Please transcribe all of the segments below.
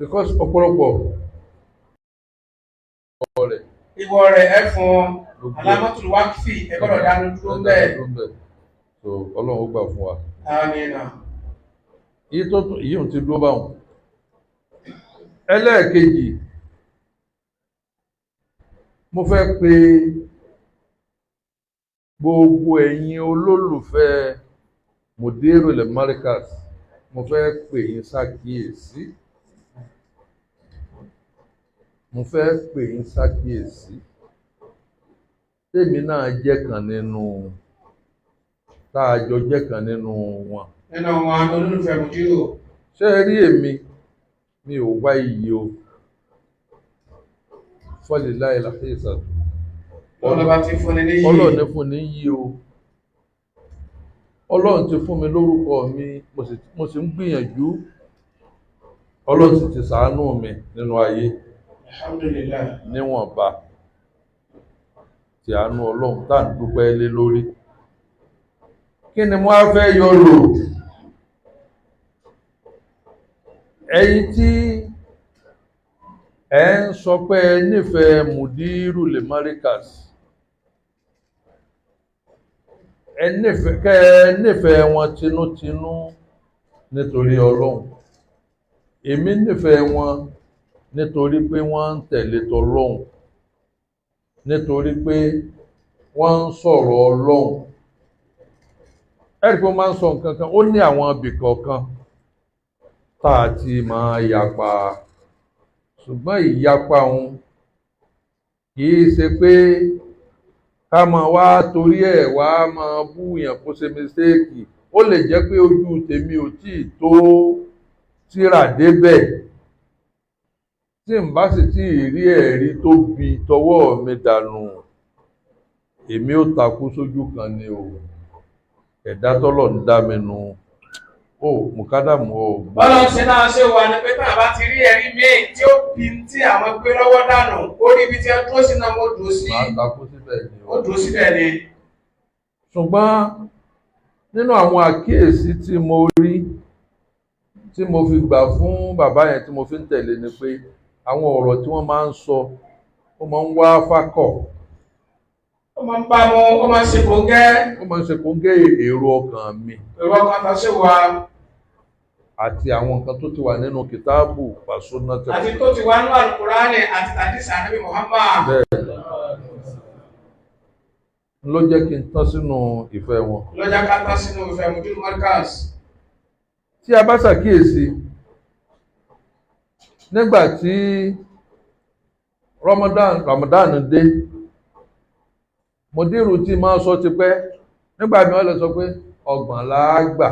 Because ọ̀pọ̀lọpọ̀ rẹ̀ Ìwọ rẹ̀ ẹ fún ló gbé alámọ́tò wákìfì, ẹ gbọ́dọ̀ dánu dúró bẹ́ẹ̀. dúró bẹ́ẹ̀. So Ọlọ́run ó gbà fún wa. Àmín. Èyí tó tún èyí ò ti dúró báwọn. Ẹlẹ́ẹ̀kejì, mo fẹ́ pe gbogbo ẹ̀yin olólùfẹ́ Mudirul Markaz, mo fẹ́ pè yín ṣàkíyèsí. Mo fẹ́ pè yín ṣàkíyèsí. Tèmi náà jẹ́ kan nínú, tá a jọ jẹ́ kan nínú wọn. Nínú wọn olólùfẹ́ Mudiru. Ṣé ẹ rí èmi? Mi ò wá iyì o. Fọ́lìláì láfíìsàtò. Ọlọ́ba ti fúnni níyì. Ọlọ́run ní fún ní yí o. Ọlọ́run ti fún mi lórúkọ mi, mo sì ń gbìyànjú. Ọlọ́run sì ti ṣàánú mi nínú ayé. Alhamdulillah. Níwọ̀nba tí àánú Ọlọ́run tá à ń dúpẹ́ lé lórí. Kí ni mo á fẹ́ yọ lò? Ẹ̀yin tí ẹ ń sọ pé ẹ nífẹ̀ẹ́ Mudirul Markaz, ẹ nífẹ̀ẹ́, kẹ́ ẹ nífẹ̀ẹ́ wọn tinútinú nítorí Ọlọ́run. Èmi nífẹ̀ẹ́ wọn nítorí pé wọ́n ń tẹ̀lé tọlọ́run, nítorí pé wọ́n ń sọ̀rọ̀ Ọlọ́run. Ẹ̀rí pé wọ́n máa ń sọ nǹkan kan, ó ní àwọn ibì kọ̀ọ̀kan tá a ti máa yapa, ṣùgbọ́n ìyapa òun kì í ṣe pé ká máa wá torí ẹ̀ wá máa bú yàn kó ṣe mistéèkì. Ó lè jẹ́ pé ojú tèmi ò tíì tó tírà débẹ̀, tí n bá sì tí ì rí ẹ̀rí tó bi tọwọ́ mi dànù, èmi ò takú sójú kan ni o. Ẹ̀dá tọ́lọ̀ ń dá mi nu o, mùkádàmù o. Bọ́lá ń ṣe náà ṣe wà ní pé tá a bá ti rí ẹ̀rí míì tí ó bi tí àwọn gbé lọ́wọ́ dànù, ó rí ibi tí wọ́n dúró sí náà, wọ́n dúró sí. Màá takú síbẹ̀ ni o. Ó dúró síbẹ̀ ni. Ṣùgbọ́n nínú àwọn àkíyèsí tí mo rí, tí mo fi gbà fún bàbá yẹn, tí mo fi ń tẹ̀lé ni pé àwọn ọ̀rọ̀ tí wọ́n máa ń sọ, ó máa ń wá fákọ̀. Ó máa ń bá mu, ó máa ń ṣe kòńgẹ́. Ó máa ń ṣe kòńgẹ́ èrò ọkàn mi. Èrò ọkàn kan ṣe wà. Àti àwọn nǹkan tó ti wà nínú kìtáàbù pàṣúná tẹ̀lé. Àti tó ti wà nínú Àlùkùránì àti tàdísà Ànábì Muhammad. Bẹ́ẹ̀ ló jẹ́ kí n tán sínú ìfẹ́ wọn. Ló jẹ́ ká tán sínú ìfẹ́ Mudirul Markaz. Tí a bá ṣàkíyèsí, nígbà tí Ramadan dé, Mudiru tí máa sọ ti pẹ́, nígbà mi wọ́n lè sọ pé 30 la gbà,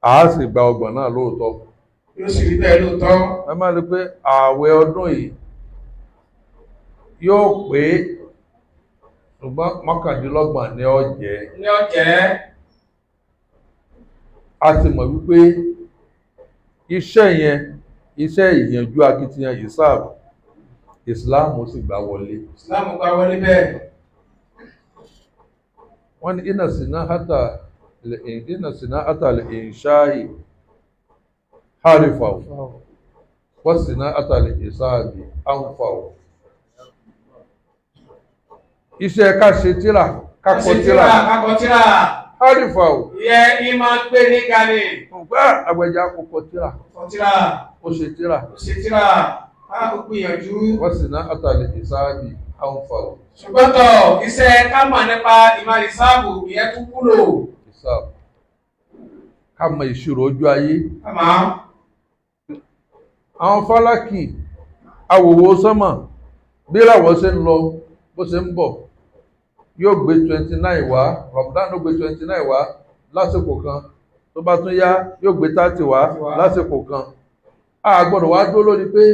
a sì gba 30 náà lóòótọ́. Yóò sì rí bẹ́ẹ̀ lóòótọ́. Ẹ máa rí pé ààwẹ̀ ọdún yìí yóò pé, ṣùgbọ́n 29 ni ó jẹ́. Ni ó jẹ́. A ti mọ̀ wípé iṣẹ́ yẹn, iṣẹ́ ìyànjú akitiyan ìsáàbù, Ìsìláàmù sì gbà wọlé. Ìsìláàmù gbà wọlé bẹ́ẹ̀. Wọ́n ní iná siná hátà lè ìṣáì harifa wọ́n siná hátà lè ìsáàbì ánfàwọ̀. Iṣẹ́ ká ṣe tíra, ká kọ tíra. Ká kọ tíra. Harifa o. Yẹ ìmọ̀ gbé ní gani. Ọ̀gbá àgbẹ̀já kò kọ tíra. Kọ tíra. Ó ṣe tíra. Ó ṣe tíra. A kò gbìyànjú. Wọ́n sì ná àtàlẹ̀ ìsáàbì àǹfààní. Ṣùgbọ́n tọ̀, iṣẹ́ ká mọ̀ nípa ìmọ̀ ìsáàbù ìyẹn tún wúlò. Ìsáàbù. Ká mọ ìṣirò ojú ayé. Ká máa. Àwọn fálákì awòwò sánmà bí ìràwọ̀ ṣe ń lọ bó ṣe ń bọ̀ yóò gbé 29 wá, Ramadan ló gbé 29 wá lásìkò kan, tó bá tún yá yóò gbé 30 wá lásìkò kan. A gbọ́dọ̀ wá dúró lórí pé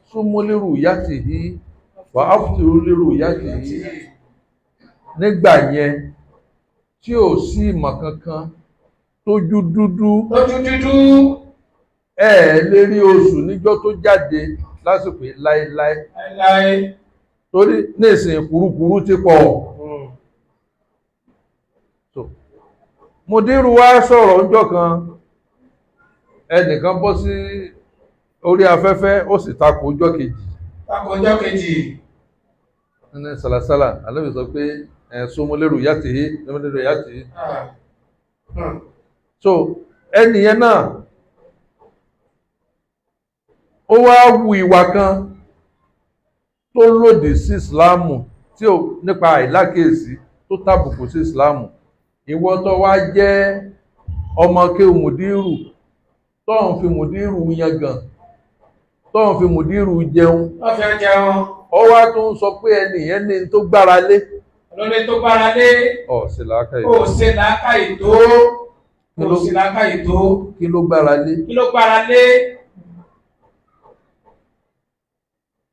súnmú lérò ìyá tì í wà á fùtìrú lérò ìyá tì í nígbà yẹn tí ò sí ìmọ̀ kankan, tójú dúdú. Tójú dúdú. Ẹ lè rí oṣù níjọ́ tó jáde lásìkò yìí láéláé. Láéláé. Torí nísìnyí kùrukùru ti pọ̀. Mudiru wa sọ̀rọ̀ ńjọ́ kan, Ẹnìkan bọ́ sí orí afẹ́fẹ́, ó sì takò ọjọ́ kejì. Takò ọjọ́ kejì. Ní sàlàsàlà Ànábì sọ pé ẹ̀ sọmọlérò yàtì sọmọlérò yàtì. So ẹnìyẹn náà ó wá wu ìwà kan tó lòdì sí ìsìláàmù, tí ó nípa àìlákèésí tó tàbùkù sí ìsìláàmù. Ìwọ tó wá jẹ́ ọmọ kéwù mùdírù, tó ń fi mùdírù yangàn, tó ń fi mùdírù jẹun, Wọ́n fi jẹun. Ó wá tó ń sọ pé ẹnìyẹn ní tó gbára lé. Lóní tó gbára lé. Ọ̀ sì làákàyè. Ó ṣe làákàyè tó. Ó ṣe làákàyè tó. Kí ló gbára lé? Kí ló gbára lé?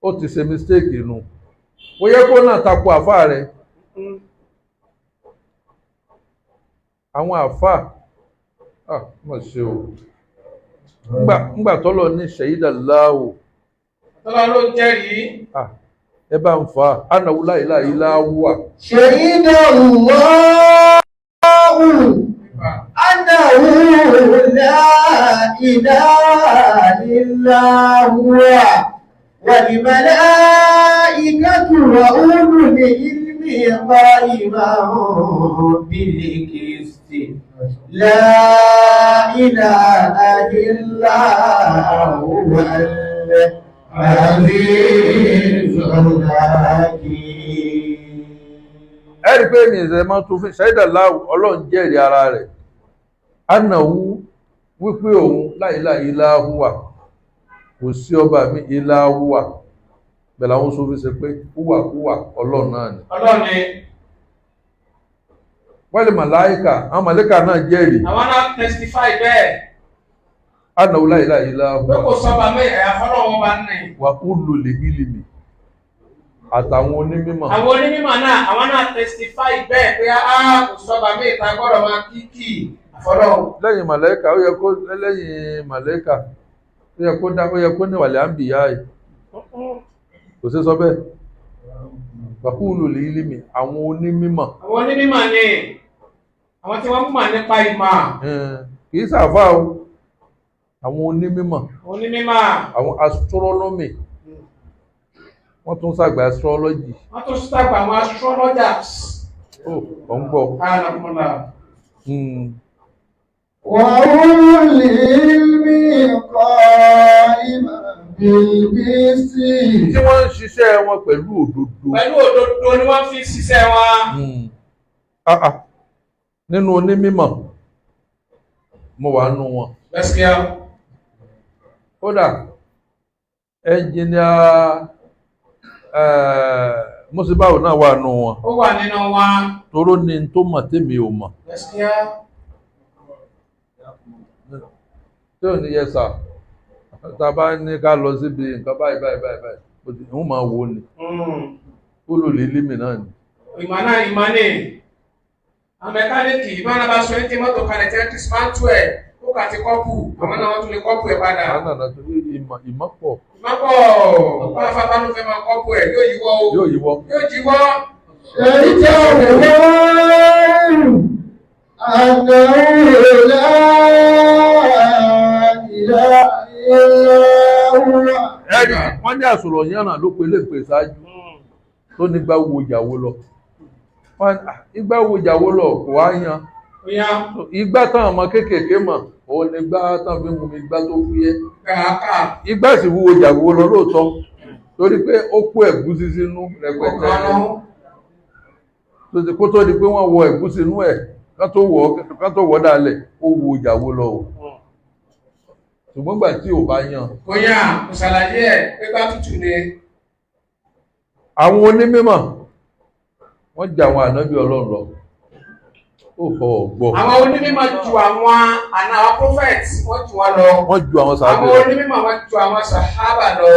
Ó ti ṣe mistake nù. Ó yẹ kó náà takò àfáà rẹ̀. Àwọn àfáà, ah, mà ṣe o. Ńgbà tọ́lọ̀ ní ṣẹ̀yídà láwò. Tọ́lọ́ ló ń jẹ́rìí. Ah, ẹ bá ń fa, ánàwó láìláì láwùwà. Ṣẹ̀yídà láwù, ánàwó láìláì láwùwà. والملائكة وأولو العلم قائما بالقسط لا إله إلا هو العزيز الحكيم. Ẹ̀rí pé mi ìṣẹ̀lẹ̀ máa tún fi ṣẹ́dá láwù, Ọlọ́run jẹ́rìí ara rẹ̀. Ánàwó wípé òun láìláì láhùwà, kò sí ọba mi ìlàhùwà. Bẹ̀rẹ̀ àwọn sófin ṣe pé húwàkúwà Ọlọ́run náà ni. Ọlọ́run ni. Wọ́n lè màláìkà, àwọn màláìkà náà jẹ́rìí. Àwọn náà testify bẹ́ẹ̀. Ánàwó láìláì láhùwà. Pé kò sọ́ba mi ẹ̀yà fọlọ́wọ́ bá ní. Wà úlù lè gílìmì àtàwọn onímọ̀. Àwọn onímọ̀ náà, àwọn náà testify bẹ́ẹ̀ pé á kò sọ́ba mi ìta gbọ́dọ̀ máa kíkì àfọlọ́wọ́. Lẹ́yìn màláìkà, ó yẹ kó lẹ́yìn màláìkà, ó yẹ kó dá, ó yẹ kó ní wàlẹ̀ àǹbìyá ẹ̀. Kò sí sọ bẹ́ẹ̀. Wà úlù lè gílìmì àwọn onímọ̀. Àwọn onímọ̀ ni àwọn tí wọ́n mọ̀ nípa ìmọ̀. Kì í sàfà o. Àwọn onímọ̀. Onímọ̀. Àwọn astronomy. Wọ́n tún ṣàgbà astrology. Wọ́n tún ṣàgbà àwọn astrologers. Ó ọ̀ ń gbọ́. Alhamdulillah. وأولو العلم قائما بالقسط. Tí wọ́n ń ṣiṣẹ́ wọn pẹ̀lú òdodo. Pẹ̀lú òdodo ni wọ́n fi ṣiṣẹ́ wọn. Nínú onímọ̀, mo wà nínú wọn. Bẹ́síkíá. Kódà, ẹnjìníà Mùsíbáwò náà wà nínú wọn. Ó wà nínú wọn. Toró ni tó mọ̀ tèmi ò mọ̀. Bẹ́síkíá. Tí ò ní yẹ sà, tá a bá ní ká lọ síbi nǹkan báyìí báyìí báyìí báyìí, òun máa wò ó ni. Ó lò lè límì náà ni. Ìmọ̀ náà ìmọ̀ ni. Àwọn mẹkáníìkì ìmọ̀ náà bá sọ ẹ́ tí mọ́tò kalẹ̀ tí wọ́n ti dismantle ẹ̀, ó kà ti kọ́pù, àwọn náà wọ́n tún lè kọ́pù ẹ̀ padà. Àwọn náà tó ìmọ̀ ìmọ̀ pọ̀. Ìmọ̀ pọ̀, bá a bá ló fẹ́ máa kọ́pù ẹ̀, yóò yíwọ́ o. Yóò yíwọ́. Yóò yíwọ́. Ṣèyíjà òwúrọ̀ àgbẹ̀wò láìlá ìlà. Ẹ̀rí wọ́n ní àsọ̀rọ̀ yẹn náà ló pe léèpé ṣáájú tó nígbà wo ìyàwó lọ. Ìgbà wo ìyàwó lọ kò wá yan. Ìgbà táwọn ọmọ kéékèèké mọ̀, òun ni ìgbà táwọn fi ń mú mi ìgbà tó fúyẹ́. Ìgbà sì wúwo ìyàwó lọ lóòótọ́ torí pé ó kó ẹ̀gúsí sínú rẹpẹtẹ. Kó tó di pé wọ́n wọ ẹ̀gúsí inú ẹ̀ ká tó wọ̀ dálẹ̀, ó wo ìyàwó lọ o. Ṣùgbọ́n gbà tí ò bá yan. Kò yàn, kò ṣàlàyé ẹ̀ pé bá tútù ni. Àwọn onímọ̀ wọ́n jẹ àwọn ànábì Ọlọ́run lọ. Ó fọ ọ̀gbọ́. Àwọn onímọ̀ ju àwọn àna àwọn prophets wọ́n ju wọn lọ. Wọ́n ju àwọn sàhábà Àwọn lọ. onímọ̀ wọ́n ju àwọn sàhábà lọ.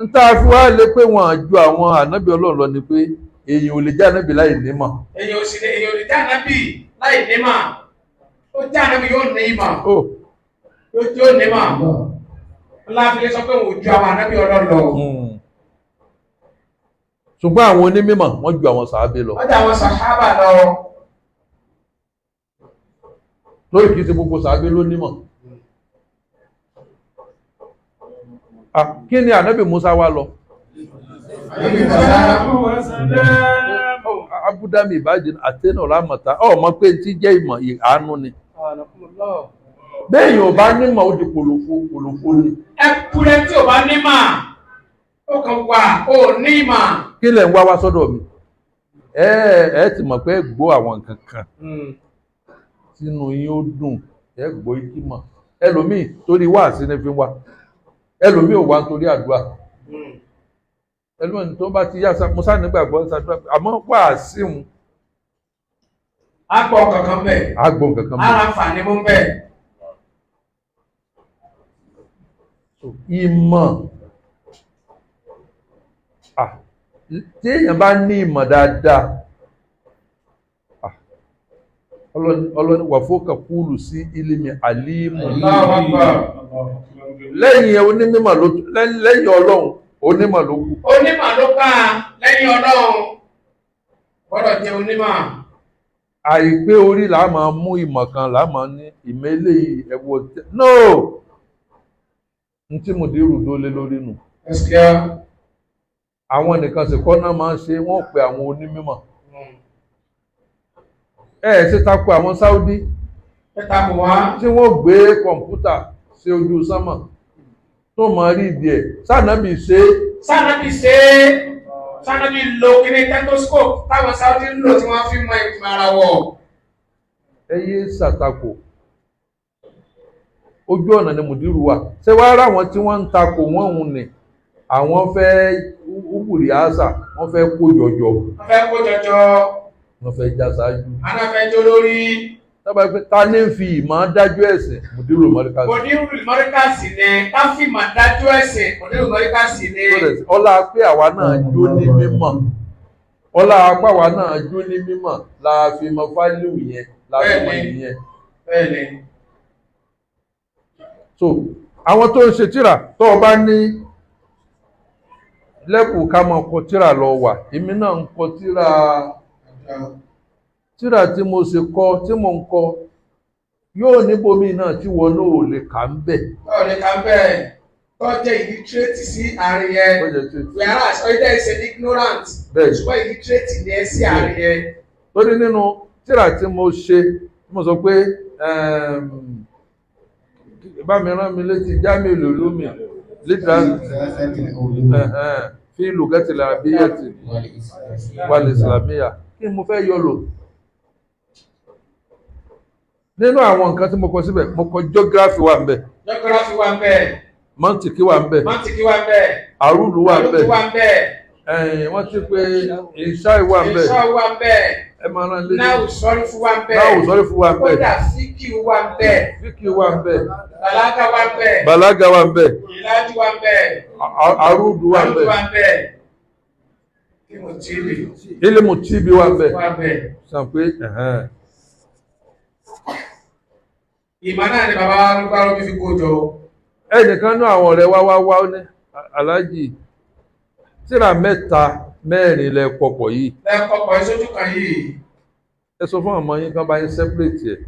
N tá a fi wá lé pé wọ́n ju àwọn ànábì Ọlọ́run lọ ni pé èèyàn ò lè jẹ́ ànábì láì nímọ̀. Èèyàn ò sì lè, èèyàn ò lè jẹ́ ànábì láì nímọ̀. Ó jẹ́ ànábì yóò ní ìmọ̀. Yóò nímọ̀. Ńlá fi lè sọ pé òun ju àwọn ànábì Ọlọ́run lọ. Ṣùgbọ́n àwọn onímọ̀ wọ́n ju àwọn sàábé lọ. Wọ́n ju àwọn sàhábà lọ. Lórí kìí ṣe gbogbo sàábé ló nímọ̀. Kí ni ànábì Musa wá lọ? Abúdámì ìbájì àtẹnà lámọ̀tá ọmọ pé tí jẹ́ ìmọ̀ àánú ni. Béèyàn ò bá nímọ̀ ó di kòlòfo kòlòfo ni. Ẹ kúrẹ́ tí ò bá nímọ̀, ó kàn wà ó nímọ̀. Kí lẹ̀ ń wá wá sọ́dọ̀ mi? Ẹ ti mọ̀ pé gbọ́ àwọn nǹkan kan tínú yín ó dùn, ẹ gbọ́ ìkímọ̀. Ẹlòmíì torí wáàsí ni fi ń wá. Ẹlòmíì ò wá nítorí àdúrà. Ẹlòmíì tó bá ti yá Musa nígbàgbọ́ ṣàdúrà àmọ́ wáàsí òun. A gbọ́ kankan bẹ́ẹ̀. A gbọ́ kankan bẹ́ẹ̀. Ara nfààní mú bẹ́ẹ̀. Ìmọ̀ tí èèyàn bá ní ìmọ̀ dáadáa, ọlọ́ni wà fókà kúlù sí ilimi àlímù. Lẹ́yìn onímọ̀ ló lẹ́yìn Ọlọ́run onímọ̀ ló kù. Onímọ̀ ló kà lẹ́yìn Ọlọ́run gbọ́dọ̀ jẹ́ onímọ̀. Àìpé orí là máa mú ìmọ̀ kan là máa ní ìmọ̀ eléyìí ẹ̀wọ̀ tẹ́ no n tí mo dérò dólé lórí nù. Àwọn nìkan sì kọ́ náà máa ń ṣe wọ́n pe àwọn onímọ̀. Ẹ ṣe tako àwọn Saudi tí wọ́n gbé kọ̀ǹpútà sí ojú sánmà tó máa rí ìdí ẹ̀ sànàbì ṣe. Sànàbì ṣe sànàbì lo kíní tẹ́tóskópù táwọn Saudi ń lò tí wọ́n fi mọ ìgbìmọ̀ ara wọ̀. Ẹ yé ṣàtakò ojú ọ̀nà ni mùdírù wà ṣé wàá rà wọ́n tí wọ́n ń takò wọ́n ń nì àwọn fẹ́ wúwúrì àṣà wọ́n fẹ́ kó jọjọ. Wọ́n fẹ́ kó jọjọ. Wọ́n fẹ́ já ṣáájú. Àwọn fẹ́ jó lórí. Tábà pé ta ní fi ìmọ̀ dájú ẹ̀sìn mùdírù mọ́ríkàsì. Mùdírù mọ́ríkàsì ni ká fi ìmọ̀ dájú ẹ̀sìn mùdírù mọ́ríkàsì ni. Ọlá pé àwa náà jó ní mímọ̀ ọlá apá àwa náà jó ní mímọ̀ la fi mọ fáìlì yẹn la fi mọ ìyẹn. Bẹ́ẹ̀ni. So àwọn tó ń ṣe tíra tó o bá ní lẹ́kùn ká máa kọ tíra lọ wà èmi náà ń kọ tíra tíra tí mo ṣe kọ tí mo ń kọ yóò níbomi náà tí wọn náà ò lè kà ń bẹ̀. Ọ̀ lè kà ń bẹ̀ tó jẹ́ illiterate sí àárín yẹn whereas ọjọ́ ìṣe ignorant ṣùgbọ́n illiterate ni ẹ sí àárín yẹn. Torí nínú tíra tí mo ṣe tí mo sọ pé bá mi rán mi létí Jamiu Ulumi lítà fi lùgẹ́tìlẹ̀ àbíyẹ̀tì wal islamiyya kí mo fẹ́ yọ lò nínú àwọn nǹkan tí mo kọ síbẹ̀ mo kọ geography wà ń bẹ̀ geography wà ń bẹ̀ mọ́ntìkì wà ń bẹ̀ mọ́ntìkì wà ń bẹ̀ àrùlù wà ń bẹ̀ àrùlù wà ń bẹ̀ wọ́n ti pé ìṣáì wà ń bẹ̀ ìṣáì wà ń bẹ̀ ẹ máa rán létí náà sọ́rí fún wa ń bẹ̀ náà sọ́rí fún wa ń bẹ̀ kódà fíkì wà ń bẹ̀ fíkì wà ń bẹ̀ bàlágà wà ń bẹ̀ bàlágà wà ń bẹ̀ ìlàjú wà ń bẹ̀ àrùdù wà ń bẹ̀ àrùdù wà ń bẹ̀ kílìmù tíbi ílímù tíbi wà ń bẹ̀ wà ń bẹ̀ sàn pé ìmọ̀ náà ni bàbá arúgbó fi kó jọ. Ẹnìkan náà àwọn ọ̀rẹ́ wá wá wá ní aláàjì tíra mẹ́ta mẹ́rin lẹ kọpọ̀ yìí. Lẹ kọpọ̀ sójú kan yìí. Ẹ sọ fún ọmọ yín kán bá yín sẹ́pẹ̀rẹ̀tì ẹ̀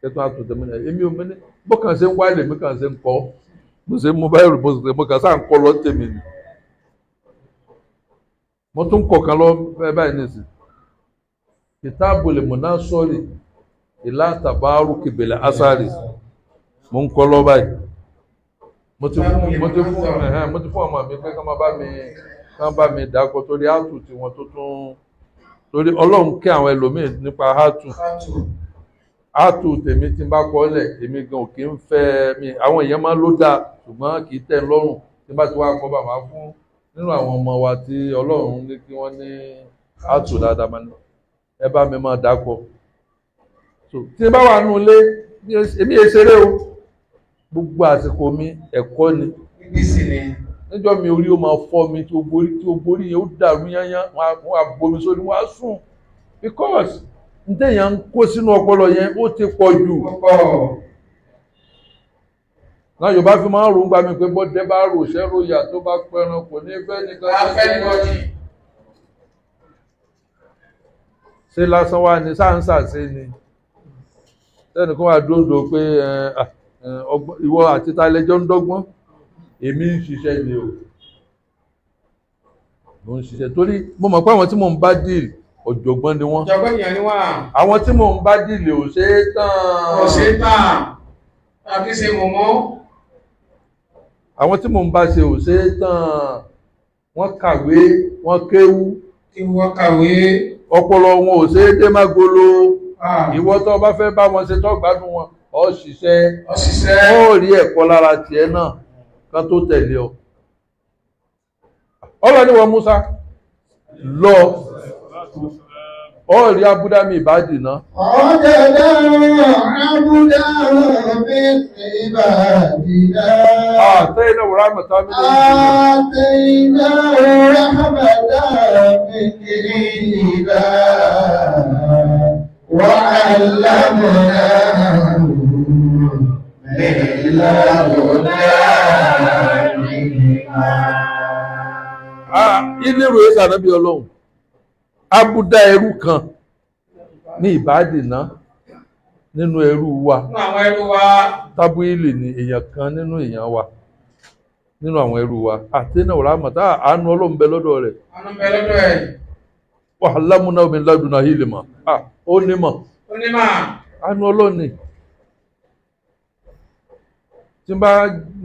kẹtọ́ àtúntẹ̀ mọ́ ẹ̀ èmi ò mẹ́ni bó kàn ṣe ń wálé mi kàn ṣe ń kọ́ mo ṣe ń mú báyìí mo ṣe mo kàn sáà ń kọ́ lọ tèmi ni. Mo tún kọ̀ kan lọ báyìí nìsín. Kìtáàbù lè múná sọ́ọ̀rì ìlà tàbárù kìbìlẹ̀ asárì mo ń kọ́ lọ báyìí. Mo ti fún ọmọ mi pé kán bá mi dákọ torí àtù tí wọn tó tún torí Ọlọ́run kẹ́ àwọn ẹlòmíín nípa àtù àtù tèmi tí n bá kọ́ lẹ̀ èmi gan ò kí ń fẹ́ mi àwọn èèyàn máa ń ló dáa ṣùgbọ́n kì í tẹ́ ń lọ́rùn tí n bá ti wá kọ́ bàbá fún nínú àwọn ọmọ wa tí Ọlọ́run ní kí wọ́n ní àtù dáadáa máa ní ẹ bá mi máa dákọ tí n bá wà nù ilé èmi yẹn ṣeré o gbogbo àsìkò mi ẹ̀kọ́ ni. Níjọ́ mi orí ó máa fọ́ mi tí ó borí yẹn ó dàrú yányán wọ́n á bomi sórí wọ́n á sùn because ntẹ̀yàn ń kó sínú ọpọlọ yẹn ó ti pọ̀ jù. Náà Yorùbá fi máa ń rò ń gba mi pé bọ́dẹ bá rò ṣẹ́rò yà tó bá pẹran kò ní fẹ́ nìkan. Ṣé lásán wá ni sáǹsà ṣe ni sẹ́nìkan wà dóńdó pé ìwọ àti talẹ́jọ́ ń dọ́gbọ́n. Èmi ń ṣiṣẹ́ ni o, mo ń ṣiṣẹ́ torí mo mọ̀ pé àwọn tí mò ń bá dìl ọ̀jọ̀gbọ́n ni wọ́n. Ìjọba èèyàn ni wọ́n. Àwọn tí mò ń bá dìl ò ṣe é tán. Kò ṣe é tàn. Àbí ṣe mọ̀mọ́. Àwọn tí mò ń bá ṣe ò ṣe é tán. Wọ́n kàwé, wọ́n kéwú. Kí wọ́n kàwé. Ọpọlọ wọn ò ṣe é dé mágolo. Ìwọ tó bá fẹ́ bá wọn ṣe tó gbádùn wọn, ó ṣiṣẹ́. Ó ṣiṣẹ́. Ó rí ẹ̀kọ́ lára tiẹ̀ náà kan tó tẹ̀lé ọ. Ọlọ́ni wọ Musa lọ, ó rí abúdámì ìbádìí náà. Ọ̀dẹ̀dẹ̀ abúdámì ìbádìí náà. Àtẹ́yìnà wùrámọ̀tá mi lè Àtẹ́yìnà wùrámọ̀tá mi lè ìlà wà lámùnà Ilé ìròyìn sànábí ọlọ́run, abúdá ẹrú kan ní ìbádìíná nínú ẹrú wa. Nínú àwọn ẹrú wa. Tábúìlì ni èèyàn kan nínú èèyàn wa, nínú àwọn ẹrú wa. Àtẹ́nà wùrámọ̀tá àánú ọlọ́run bẹ lọ́dọ̀ rẹ̀. Àánú bẹ lọ́dọ̀ ẹ̀. Wà lámúná omi ládùúná hílìmọ̀. Ó nímọ̀. Ó nímọ̀. Àánú ọlọ́run ni. Tí n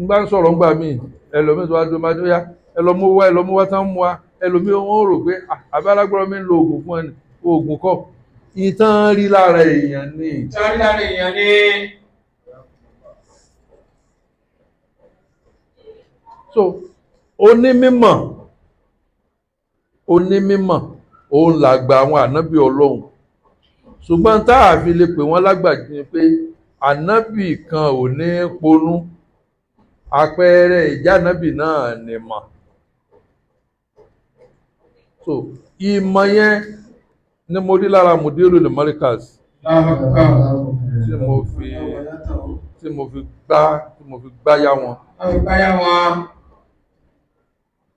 bá ń sọ̀rọ̀ ńgbà míì, ẹlòmíì tó wá dúró máa dúró yá, ẹlòmíì wá, ẹlòmíì wá tán mú wa, ẹlòmíì wọ́n rò pé àbí alágbára mi ń lo oògùn fún ẹni, oògùn kọ́. Ìtàn rí lára èèyàn ni. Ìtàn rí lára èèyàn ni. So, onímímọ̀, onímímọ̀, òun làgbà àwọn ànábì Ọlọ́run. Ṣùgbọ́n tá a fi lè pè wọ́n lágbà ni pé ànábì kan ò ní ponú, àpẹẹrẹ ìjánábì náà ni mọ̀. So ìmọ̀ yẹn ni mo rí lára Mudiru ní Markaz tí mo fi gbáyà wọn. Wọ́n fi gbáyà wọn,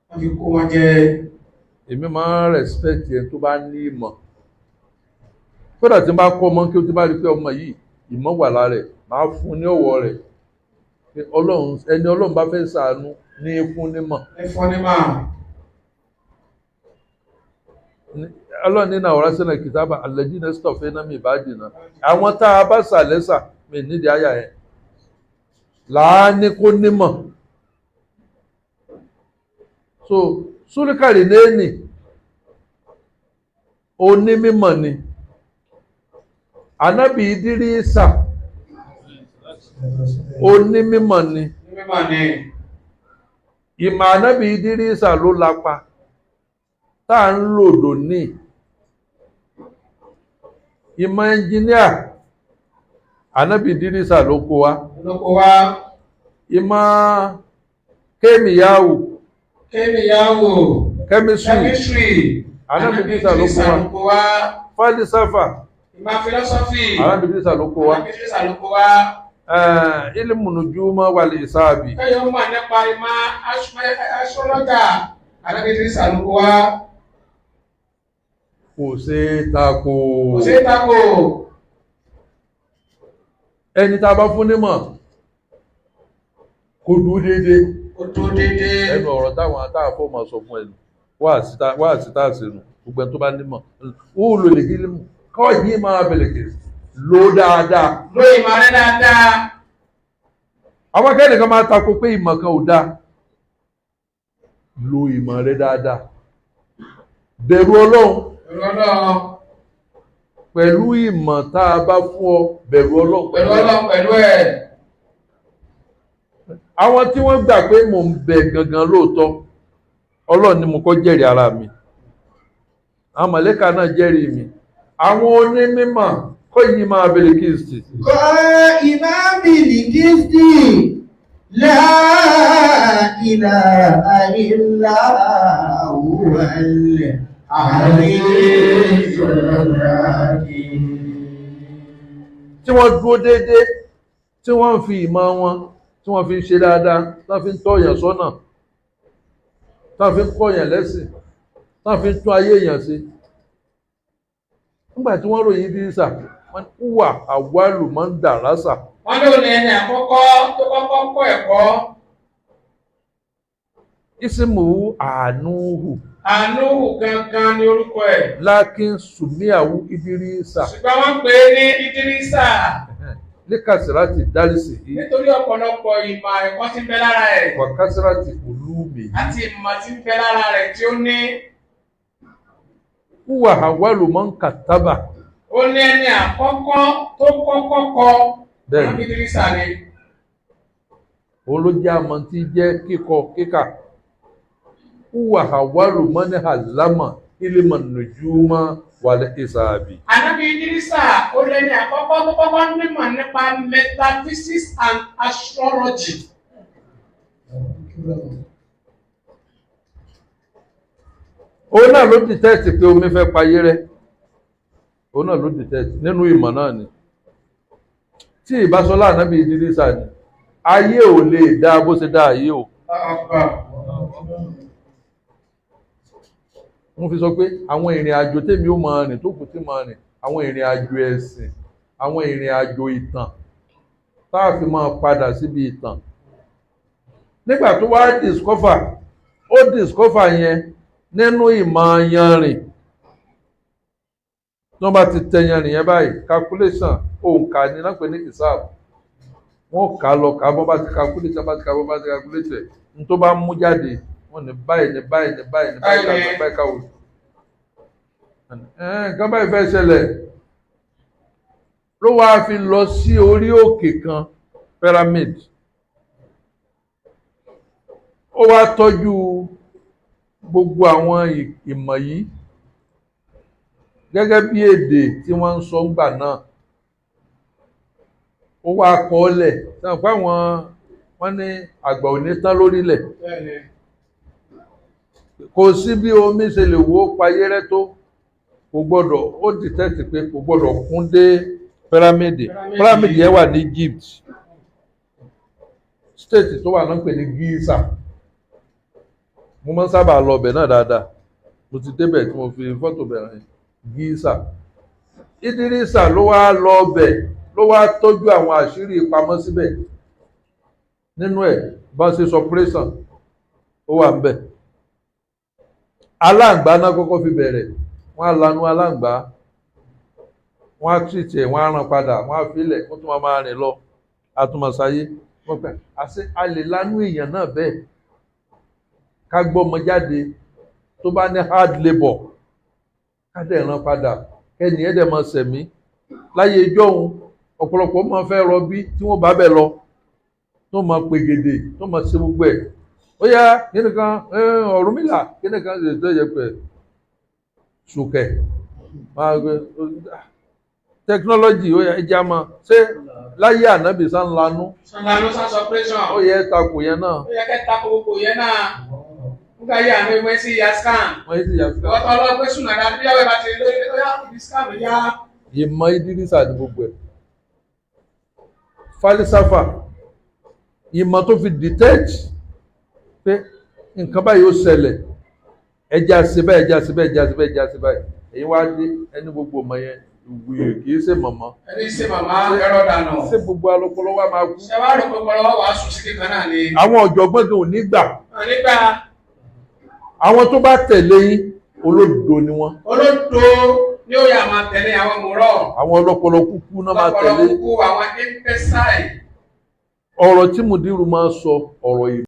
wọ́n fi kó wọn jẹ. Èmi máa ń respect ẹni tó bá ní ìmọ̀. Kódà tí n bá kọ́ ọmọ kí o ti bá rí pé ọmọ yìí ìmọ̀ wà lára ẹ̀, máa fún ní ọ̀wọ̀ rẹ̀. Ọlọ́run, ẹni Ọlọ́run bá fẹ́ ṣàánú ní fún nímọ̀. Ní fún nímọ̀. Ọlọ́run nínú àwòrán sínú kìtàbà alladhina istafayna min ibadina. Àwọn tá a bá sà lẹ́sà mi nídìí àyà yẹn. Làá ní kó nímọ̀. So Súlíkàrì Néènì onímọ̀ ni. Ànábì Ídírísà onímọ̀ ni. Ìmọ̀ ànábì Ídírísà ló lapa tá à ń lòdò ní. Ìmọ̀ ẹnjìníà ànábì Ídírísà ló kó wa. Ìmọ̀ kémìyàwó. Kémìyàwó. Kẹ́mísírì. Ànábì Ídírísà ló kó wa. Fálísáfà. Ìmọ̀ fílọ́sọ́fì. Ànábì Ídírísà ló kó wa. Ànábì Ídírísà ló kó wa. Ilmu nujuma wal hisabi. Kẹ́yọ̀ mọ̀ nípa ìmọ̀ astrologer. Ànábì Ídírísà ló kó wa. Kò ṣe é tako. Kò ṣe é tako. Ẹni tá a bá fún nímọ̀ kó dúró déédéé. Kó dúró déédéé. Ẹnu ọ̀rọ̀ táwọn atáàfọ́ máa sọ fún ẹnu. Wá àsìtá àsìnù gbogbo ẹni tó bá nímọ̀. Ó lò lè kí límù. Kọ́ yìí máa bẹ̀rẹ̀ kiri ló dáadáa. Ló ìmọ̀ rẹ dáadáa. Àwọn akẹ́nìkan máa tako pé ìmọ̀ kan ò dáa. Lo ìmọ̀ rẹ dáadáa. Bẹ̀rù Ọlọ́run. Bẹ̀rù Ọlọ́run. Pẹ̀lú ìmọ̀ tá a bá fún ọ, bẹ̀rù Ọlọ́run. Bẹ̀rù Ọlọ́run pẹ̀lú ẹ̀. Àwọn tí wọ́n gbà pé mò ń bẹ gangan lóòótọ́, Ọlọ́run ni mo kọ́ jẹ́rìí ara mi. Àwọn mọ̀lẹ́kà náà jẹ́rìí mi. Àwọn onímọ̀ kọ́ yìí máa bẹ̀rẹ̀ kìstì. Kọ́ ìmáàmìlì kìstì la ilaha illa huwal aliyyul hakim. Tí wọ́n dúró déédéé, tí wọ́n ń fi ìmọ̀ wọn, tí wọ́n fi ń ṣe dáadáa, tí wọ́n fi ń tọ́yàn sọ́nà, tí wọ́n fi ń kọ́yàn lẹ́sìn, tí wọ́n fi ń tún ayé èèyàn ṣe. Nígbà tí wọ́n ròyìn Ídírísà, wọ́n wà àwálù máa ń dà rásà. Wọ́n ló ní ẹni àkọ́kọ́ tó kọ́kọ́ kọ́ ẹ̀kọ́. Isimu Ànúhù. Ànúhù gangan ni orúkọ ẹ̀. Lákín Sùmíàwú Ìdírísà. Ṣùgbọ́n wọ́n pè é ní Ìdírísà. Líkàsírátì dálísì yìí. Nítorí ọ̀pọ̀lọpọ̀ ìmọ̀ ẹ̀kọ́ tí ń bẹ lára ẹ̀. Wàkásírátì olúmi. Àti ìmọ̀ tí ń bẹ lára rẹ̀ tí ó ní. Wúwà àwálù mọ́ ń kàtábà. Ó ní ẹni àkọ́kọ́ tó kọ́kọ́ kọ. Bẹ́ẹ̀ni. Ìdírísà ni. Òun ló jẹ́ àmọ́ tí jẹ́ kíkọ kíkà. Wúwà àwálù mọ́ ní àlámà ilé-mọ̀ nùjúmọ́ wàlẹ̀ ìsàbì. Ànábì Ìdírísà ó lẹ́ni àkọ́kọ́ tó kọ́kọ́ nímọ̀ nípa metaphysics and astrology. Òun náà ló dìtẹ́ẹ̀tì pé omi fẹ́ payé rẹ́. Òun náà ló dìtẹ́ẹ̀tì nínú ìmọ̀ náà ni. Tí ìbásọ́lá Ànábì Ìdírísà ni, ayé ò lè dá bó ṣe dá ayé o. Wọ́n fi sọ pé àwọn ìrìn àjò tèmi ó máa rìn tó kù tí máa rìn, àwọn ìrìn àjò ẹ̀sìn, àwọn ìrìn àjò ìtàn, tá a fi máa padà síbi ìtàn. Nígbà tó wá discover, ó discover yẹn nínú ìmọ̀ yanrìn. Tí wọ́n bá ti tẹ yanrìn yẹn báyìí, calculation òǹkà ni náà pè ní ìsáàbù. Wọ́n kà á lọ kà á bọ́ bá ti calculate, bá ti kà bọ́ bá ti calculate, ní tó bá mú jáde, wọ́n ní báyìí ní báyìí ní báyìí ní báyìí ká báyìí ká wò. Nǹkan báyìí fẹ́ ṣẹlẹ̀ ló wáá fi lọ sí orí òkè kan, pyramid. Ó wá tọ́jú gbogbo àwọn ìmọ̀ yìí gẹ́gẹ́ bí èdè tí wọ́n ń sọ ńgbà náà. Ó wá kọ ọ́ lẹ̀ sọ pé àwọn wọ́n ní àgbà ò ní tán lórílẹ̀. Kò sí bí omi ṣe lè wó payé rẹ́ tó, kò gbọ́dọ̀, ó dìtẹ́tì pé kò gbọ́dọ̀ kún dé pírámìdì. Pírámìdì yẹn wà ní Egypt, state tó wà náà pè ní Giza. Mo máa ń sábà lọ ọbẹ̀ náà dáadáa, mo ti débẹ̀ tí mo fi fọ́tò bẹ̀rẹ̀ Giza. Ìdírísà ló wá lọ ọbẹ̀, ló wá tọ́jú àwọn àṣírí pamọ́ síbẹ̀. Nínú ẹ̀ bá ṣe sọpúrẹ́sàn ó wà ń bẹ̀. Aláǹgbá náà kọ́kọ́ fi bẹ̀rẹ̀, wọ́n á lanu aláǹgbá, wọ́n á tìtì ẹ̀, wọ́n á rán padà, wọ́n á filẹ̀, wọ́n tún máa rìn lọ, àtúmọ̀sáyé. Wọ́n pẹ́ àṣé a lè lanú èèyàn náà bẹ́ẹ̀ ká gbọ́mọ jáde tó bá ní hard labour ká dẹ̀ rán padà kẹ́ni ẹ̀ dẹ̀ máa sẹ̀mí. Láyé ijọ́ òun ọ̀pọ̀lọpọ̀ máa fẹ́ rọbí tí wọ́n bá bẹ̀ lọ, tó máa pègèdè, tó máa ṣe gbogbo ẹ̀. Ó yá kíni kan Ọ̀rúnmìlà kíni kan ṣe tó yẹ pé ṣùkẹ̀ máa gbé tẹkinọ́lọ́jì. Ó yá ẹja máa ṣé láyé ànábì sá ń lanú. Sanlanu sá operation. Ó yẹ takò yẹn náà. Ó yẹ kẹ́ takò gbogbo yẹn náà. Nígbà yìí àná ìwé sí ya scan. Wọ́n yé sí ya scan. Ọ̀tọ̀ ọlọ́gbẹ́ sùn náà bí yàwó ẹ̀ bá ti lórí ó yá ibi scan yá. Ìmọ̀ Ìdírísà ní gbogbo ẹ̀. Falisafa ìmọ̀ tó fi detect pé nǹkan báyìí ó ṣẹlẹ̀, ẹja ṣe báyìí, ẹja ṣe báyìí, ẹja ṣe báyìí, ẹja ṣe báyìí. Èyí wá dé ẹni gbogbo ọmọ yẹn ìwé kì í ṣe mọ̀mọ́. Ẹni ṣe màmá ẹ̀rọ dànù. Ṣé gbogbo alọ́pọlọ wa máa kú? Ṣé wàá rò pé ọpọlọ wa sùn sí kíkan náà ni? Àwọn ọ̀jọ̀gbọ́n gan ò ní gbà. Nígbà. Àwọn tó bá tẹ̀lé yín olódo ni wọ́n. Olódo ni ó yà máa tẹ̀lé àwọn mòrọ̀. Àwọn ọlọ́pọlọ kúkú náà máa tẹ̀lé. Ọlọ́pọlọ kúkú àwọn impesai. Ọ̀rọ̀ tí Mùdírù máa ń sọ ọ̀rọ̀ ìlú.